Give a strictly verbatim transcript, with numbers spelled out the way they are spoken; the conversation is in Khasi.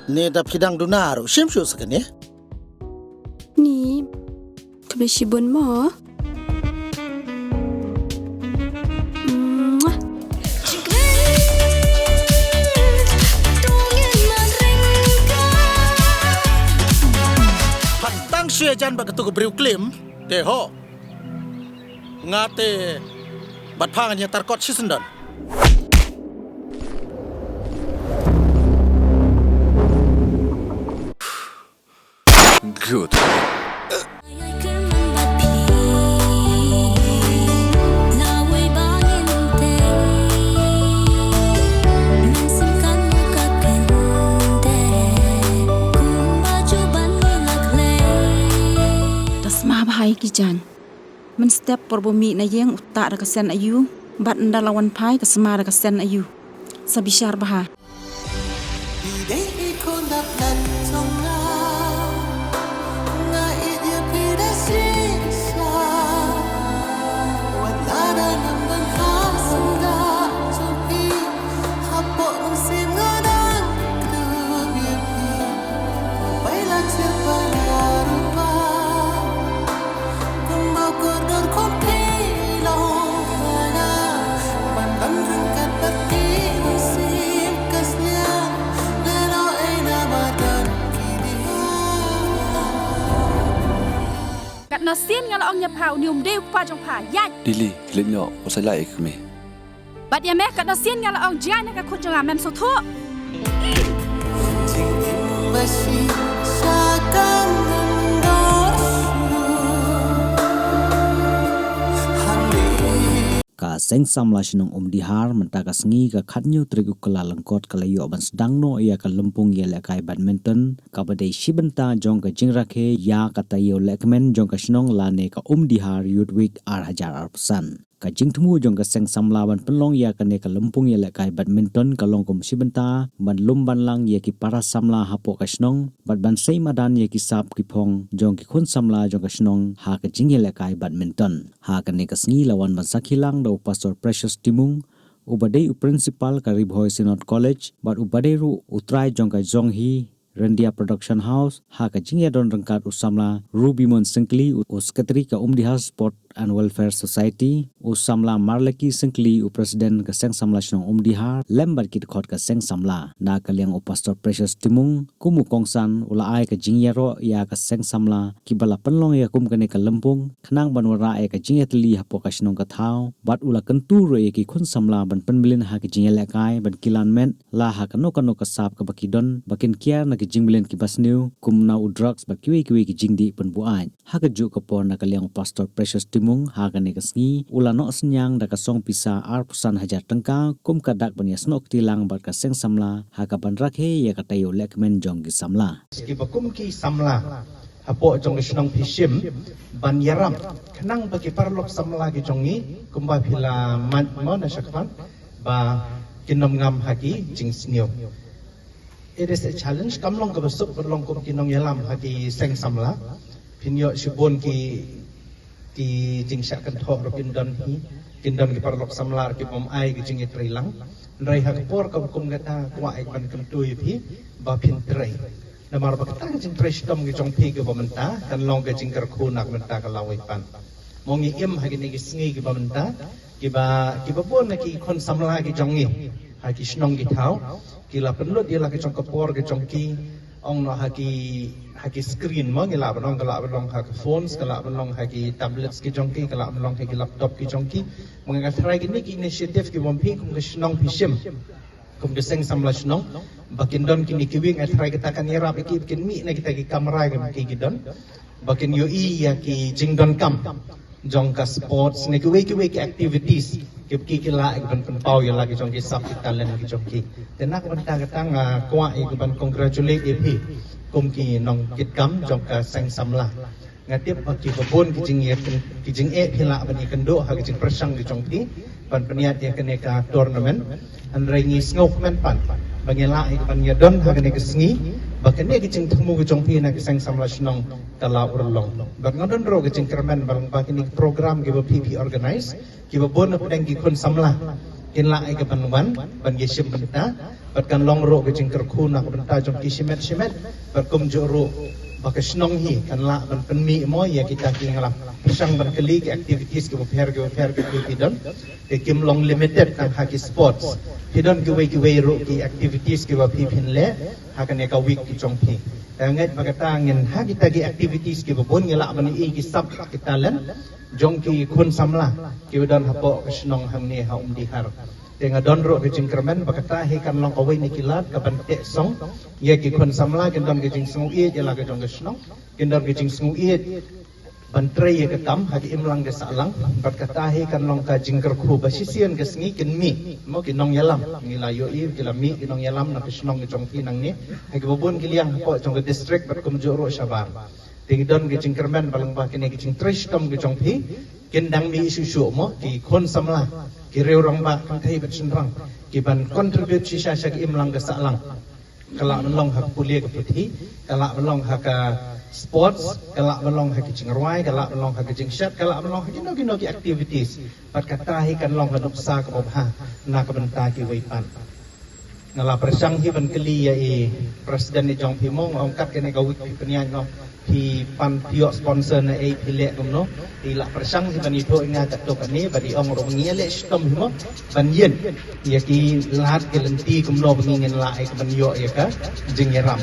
Ne da phi dang duna ruh, shim shuh sa kane. Ni, khublei shibun mo. Phan tang shu ïajan bad katu ka briew klim, te ho. Nga te bad pha ngan ïatar kot shisyndon. Good. Da sma bha ïa ki jaiñ. Mynstep por ba u mih na ïing u tah da ka sen aïu, bad ynda la wan phai ka sma da ka sen aïu. Sa bishar bha. Katno sien nga la ong ïa pha, une um dei u kpa jong pha, ïaid. Dili, leit noh, u sa ïaid ïa ka kmie. Bad ïa me, katno sien nga la ong jia na ka khun jong nga, mem sngewthuh. Ka Seng Samla Shnong Umdihar mynta ka sngi ka khathynñiew tarik u Kyllalyngkot ka la ïoh ban sdang noh ïa ka lympung ïalehkai badminton kaba dei shi bynta jong ka jingrakhe ïa ka taïew lehkmen jong ka shnong lane ka Umdihar Youth Week ar hajar arphew san. Ka jingthmu jong ka Seng Samla ban pynlong ïa kane ka lympung ïalehkai badminton ka long kum shi bynta ban lum ban lang ïa ki para samla hapoh ka shnong bad ban sei madan ïa ki sap ki phong jong ki khun samla jong ka shnong ha ka jingïalehkai badminton. Ha kane ka sngi la wan ban sakhi lang da u Pastor Precious Timung, uba dei u principal ka Ri Bhoi Synod College, bad uba dei ruh u trai jong ka Jonghi Ryndia Production House, ha ka jingïadon ryngkat u samla Rubimon Syngkli, u, u sekretari ka Umdihar Sport and Welfare Society, u samla Marleki Syngkli, u president ka Seng Samla Shnong Umdihar, lem bad ki dkhot ka Seng Samla. Na ka liang u Pastor Precious Timung, kum u kongsan, u la ai ka jingïaroh ïa ka Seng Samla kiba la pynlong ïa kum kane ka lympung, khnang ban wanrah ïa ka jingïatylli hapoh ka shnong ka thaw, bad u la kyntu ruh ïa ki khun samla ban pynmlien ha ka jingïalehkai, ban kilan met, la ha kano kano ka sap kaba ki don, ba kin kiar na ki jingmlien kiba sniew, kum na u drugs bad kiwei kiwei ki jingdih pynbuaid. Ha kajuh ka por na ka liang u Pastor Precious Timung, ha kane ka sngi, u la noh synñiang da ka song pisa arphew san hajar tyngka, kum ka dak ban ïasnoh kti lang bad ka Seng Samla, ha kaban rakhe ïa ka taïew lehkmen jong ki samla. Kiba kum ki samla hapoh jong ka shnong phi shim ban ïarap khnang ba ki paralok samla ki jong ngi kumba phi la mad mo na shakhmat ba kin ym ngam ha ki jingsniew. It is a challenge, kam long kaba suk ban long kum ki nongïalam ha ki Seng Samla. Phin ïoh shibun ki, ki jingshah kynthoh ruh kin don hi, kin don ki paralok samla ruh ki bym ai ki jingïatreilang. Hynrei ha ka por kaba kum kata kwah ïa ka ban kyntu ïa phi ba phin trei. Namar ba kata ka jingtrei shitom ka jong phi kaba mynta kan long ka jingkyrkhu na ka bynta ka lawei pat. Mo ngi im ha kine ki sngi kiba mynta kiba, kiba bun na ki khun samla ki jong ngi ha ki shnong ki thaw ki la pynlut ïa la ka jong ka por ka jong ki, ong noh ha ki, ha ki screen mo, ngi lah ban ong, ka lah ban long ha ki phones, ka lah ban long ha ki tablets ki jong ki, ka lah ban long ha ki laptop ki jong ki. Mo nga tharai kine ki initiative kiba phi kum ka shnong phi shim, kum ka Seng Samla Shnong, ba kin don kine kiwei, nga tharai kata kan ïarap ïa ki ba kin mih na kita ki kamra kiba ki, ki don, ba kin ïohi ïa ki jingdonkam jong ka sports ne kiwei kiwei ki activities kiba ki, ki lah ïa ki ban pynpaw ïa la ki jong ki sap ki talent ki jong ki. Te na ka bynta kata nga kwah ïa ki ban congratulate ïa phi kum ki nongkitkam jong ka Seng Samla. Nga tip ba kiba bun ki jingeh, ki jingeh phi lah ban ïakynduh ha ki jingpyrshang ki jong phi ban pynïaid ïa kane ka tournament. Hynrei ngi sngewkmen pat ba ngi lah ïa ban ïadon ha kane ka sngi ba kane ka jingthmu ka jong phi na ka Seng Samla Shnong ka la urlong. Bad nga don ruh ka jingkyrmen ba long ba kine ki program kiba phi, phi organize, kiba bun na pdeng ki khun samla kin lah ïa ka ban wan ban ïa shim bynta, bad kan long ruh ka jingkyrkhu na ka bynta jong ki shimet shimet, bad kumjuh ruh ba ka shnong hi kan lah ban pynmih mo ïa kita ki, nga la pyrshang ban kylli ki activities kiba pher kiba pher ki phi don, ki kim long limited tang ha ki sports, phi don kiwei kiwei ruh ki activities kiba phi phin leh ha kane ka week ki jong phi. Te nga ngeit ba kata ngin ha kita ki activities kiba bun ngi lah ban ïohi ki sap ki talent jong ki khun samla kiba don hapoh ka shnong hangne ha Umdihar. Te nga don ruh ka jingkyrmen ba kata hi kan long kawei na ki lad ka ban teh song ïa ki khun samla, kin don ka jingsngewieit ïa la ka jong ka shnong, kin don ka jingsngewieit ban trei ïa ka kam ha ka imlang ka sahlang. Bad kata hi kan long ka jingkyrkhu ba shisien ka sngi kin mih mo ki nongïalam, ngi la ïohi ki la mih ki nongïalam na ka shnong ka jong phi nangne, ha kiba bun ki liang hapoh jong ka district bad kumjuh ruh shabar. Te ngi don ka jingkyrmen ba lyngba kine ki jingtrei shitom ki jong phi, kin dang mih shuh shuh mo ki khun samla, ki riew rangbah kynthei bad shynrang, ki ban contribute shisha sha ka imlang ka sahlang. Ka lah ban long ha ka pule ka puthi, ka lah ban long ha ka sports, ka lah ban long ha ki jingrwai, ka lah ban long ha ki jingshet, ka lah ban long ha kino kino ki activities. Bad kata hi kan long ka nuksa kaba bha na ka bynta kiwei pat. Nga la pyrshang hi ban kylli ïa i president i jong phi mo, nga ong kat kane ka week phi pynïaid noh, phi pan phi ïoh sponsor na ei, phi leh kumno. I la pyrshang hi ban ïathuh ïa nga katto katne, bad i ong ruh ngi ïaleh shitom hi mo ban ïeng ïa ki lad ki lynti kumno ba ngi ngin lah ïa ka ban ïoh ïa ka jingïarap.